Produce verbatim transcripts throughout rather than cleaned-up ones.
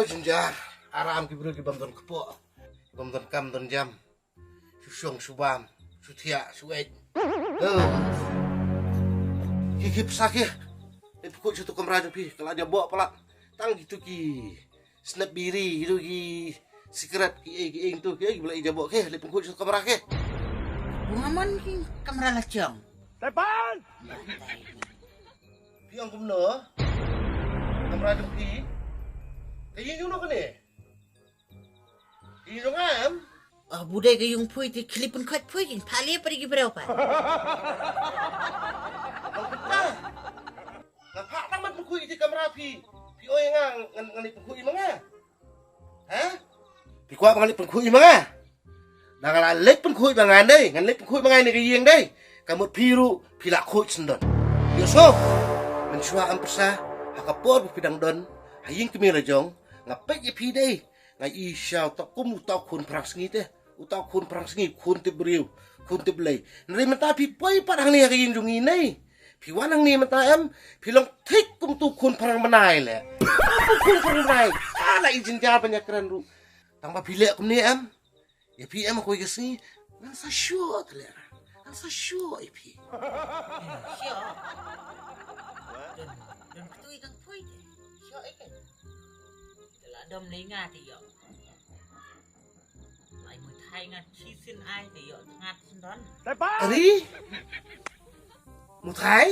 Jynjar, aram ki briew ki bym don kpoh, bym don kam don jam. Shu shong, shu bam, shu thiah, shu ej. Eh. Ki, ki pisa ki. Leit pynkhuid sha tu kamra jong phi, ka la jaboh palat. Tang kitu ki snap biri, kitu ki sikret, ki ei, ki ei, kitu ki ei, ki ba la jaboh ki. Leit pynkhuid sha tu kamra ki. Bun man ki kamra la jong. Tepan! Phi ong kumno? Kamra jong phi? Ka ïing jong no kane? Ïing jong nga em? Ah, budai ka ïing phi te, khlieh pynkhuid phi, kin pha leh pat ki briew pat. Ong kumta. Nga phah tang ban pynkhuid ïa ki kamra phi. Phi ong ïa nga ngan, ngan leit pynkhuid ïa ma nga. Ha? Phi kwah ba ngan leit pynkhuid ïa ma nga? Da nga la leit pynkhuid ma nga dei, ngan leit pynkhuid ma nga ïa kane ka ïing dei. Ka mut phi ruh phi la khuid shen don. Ïohsngew. Mynshuwa ym pyrsa, ha ka por ba phi dang don ha ïing kmie la jong, nga peit ïa phi dei. Nga i sha uta kum uta u khun phra sngi te. Uta u khun phra sngi, khun tip briew, khun tip Blei. Hynrei mynta phi poi pat hangne ha ka ïing jong ngi nei. Phi wan hangne mynta em, phi long thik kum utu u khun phra bnai leh. Utu u khun phra bnai. Ka la i jynjar ban ïakren ruh. Tang ba phi leh kumne em. Ïa phi em ha kawei ka sngi ngan sa shoh te leh. Ngan sa shoh ïa phi. Shoh. Don, don ktu i kang poi te. Shoh ïa ka. Te la dom lei nga te ïoh. Lai muthai nga chi sin ai te ïoh tngat shen don. Ari? Muthai?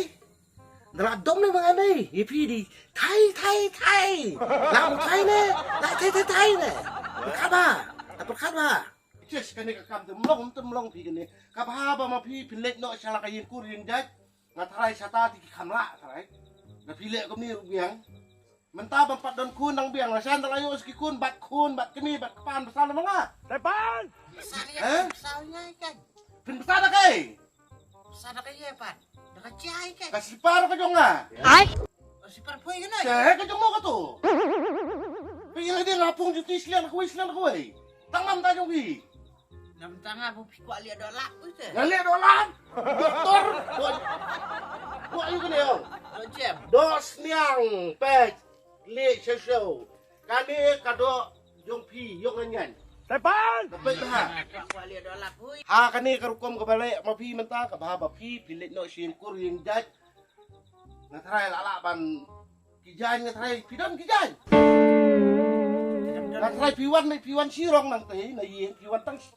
Da la dom ne ma nga nei, ïa phi dei thai, thai, thai. La muthai ne, la thai, thai, thai ne. Pyrkhat bha, pyrkhat bha. Ches, kane ka kam te mlong, te mlong phi kane. Ka bha ba ma phi phin leit noh sha la ka ïing kur ïing jait. Nga tharai shata te ki kham lah tharai. Da phi leh kumne ruh biang. Mynta bym pat don khun nang biang, la shan da la ïoh ki khun, bad khun, bad kmie, bad kpa, pynbsa da ma nga. Pynbsa ïa, eh? Pynbsa ïa ka. Pynbsa da kaei? Pynbsa da kaei pat? Da ka jia ïa ka. Ka slipar ka jong nga. Ai. Ka slipar poi ka nai. Ka jong mo ka tu. Phi ïa dei nga pung juti slian kawei, slian kawei. Tang namar jong phi. Namar nga ba phi kwah leh doh lap phi te. Nga leh doh lap. Doktor. Doh. Kwah ïa kane ïa. Doh jem. Doh sniang peit. Leh sha sha. Kane ka doh jong phi, jong nga ngan. Tepan. Ka peit bha. Kwah, kwah leh doh lap hui. Ha kane ka rukom kaba leh ma phi mynta, ka bha ba phi phi leit noh sha ïing kur ïing jait. Nga tharai la lah ban ki jaiñ, nga tharai phi don ki jaiñ. Nga tharai phi wan, phi wan shirong nangtei na ïing, phi wan tang